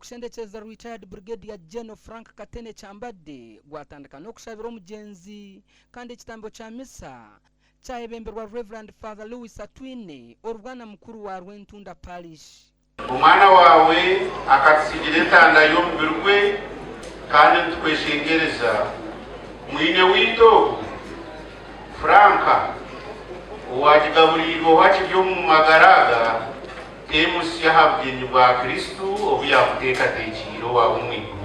gw'okushendekyereza Retired Brigadier General Frank Katene Kyambadde gwatandika n'okushabira omugyenzi kandi ekitambo kya misa kyayebemberwa Rev. Father Louis Atwine ori bwana mukuru wa Rwentunda Parish. Omwana waawe akatutsigira entanda y'omubiri gwe, kandi nitukweshengyereza, mwine waitu ogu, Frank, owaagigaburiirweho akiri omu magara aga, teemutsya aha bugyenyi bwa Kristo obu yaabuteekateekiire owaawe omu iguru.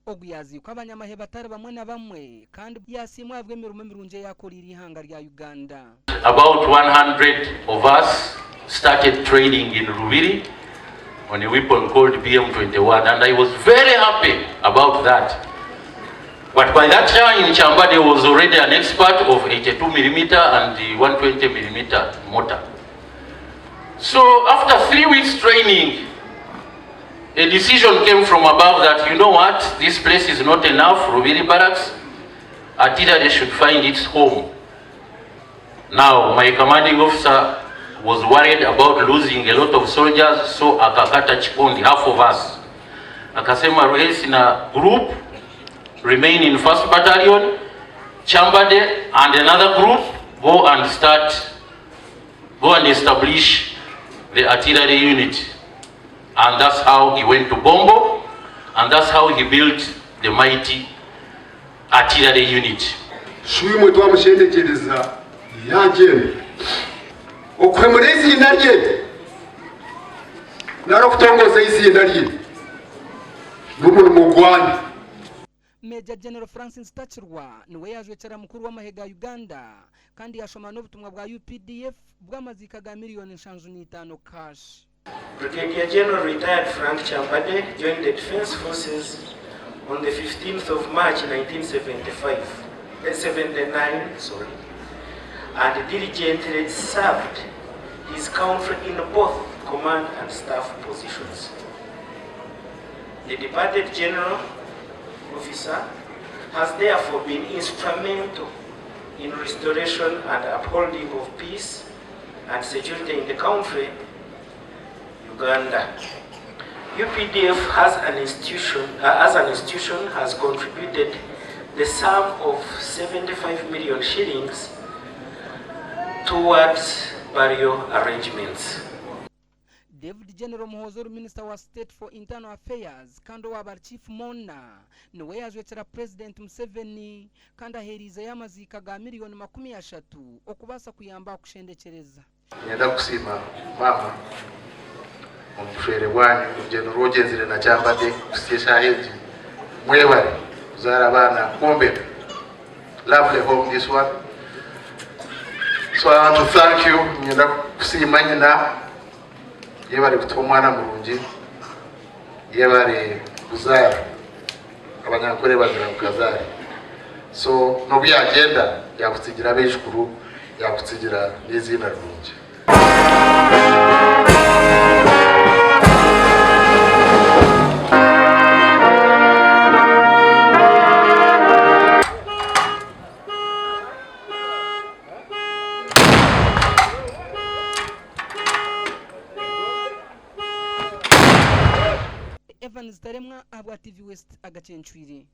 Ogu yaaziikwa abanyamahe batari bamwe na bamwe kandi yaasiimwa ahabw'emirimo mirungi ei akoreire eihanga rya Uganda. About 100 of us started training in Rubiri on a weapon called BM21 and I was very happy about that. But by that time Kyambadde was already an expert of 82 millimeter and the 120 millimeter mortar. So after 3 weeks training, a decision came from above that, you know what, this place is not enough, Rubiri Barracks, artillery should find its home. Now, my commanding officer was worried about losing a lot of soldiers, so akakata chikondi, half of us. Akasema Ruhesi na group remain in first battalion, Kyambadde and another group go and start, go and establish the artillery unit. And that's how he went to Bombo, and that's how he built the mighty artillery unit. Shoimwe twamushendekyereza yaagyenda. Okuhemura eiziina rye nari okutongoza eiziina rye n'omurimo gwanyu. Major General Francis Takirwa niwe yaajwekyera mukuru w'amahe ga Uganda kandi yaashoma n'obutumwa bwa updf bw'amaziika ga miriyoni 75 cash. Brigadier General Retired Frank Kyambadde joined the Defence Forces on the 15th of March 1975, 79, sorry, and diligently served his country in both command and staff positions. The departed general officer has therefore been instrumental in restoration and upholding of peace and security in the country, Uganda. UPDF has an institution, as an institution has contributed the sum of 75 million shillings towards burial arrangements. David General Muhoozi ori Minisita wa State for Internal Affairs kandi owaaba ari Chief Mourner niwe yaajwekyera Purezidenti Museveni kandi aheereizeyo amaziika ga miriyoni 30 okubaasa kuyamba aha kushendekyereza. Niinyenda kukusiima maama omu bushwere bwanyu, orugyendo oru ogyenzire na Kyambadde kuhitsya eshaaha egi. Mwebare kuzaara abaana kwombeka. Lovely home this one. So I want to thank you. Niinyenda kusiima nyina. Yebare kutuha omwana murungi. Yebare kuzaara. Abanyankore bagira ngu kazaare. So n'obu yagyenda yakutsigira abaijukuru, yakutsigira n'eiziina rirungi. Evans Taremwa ahabwa TV West agacencwire.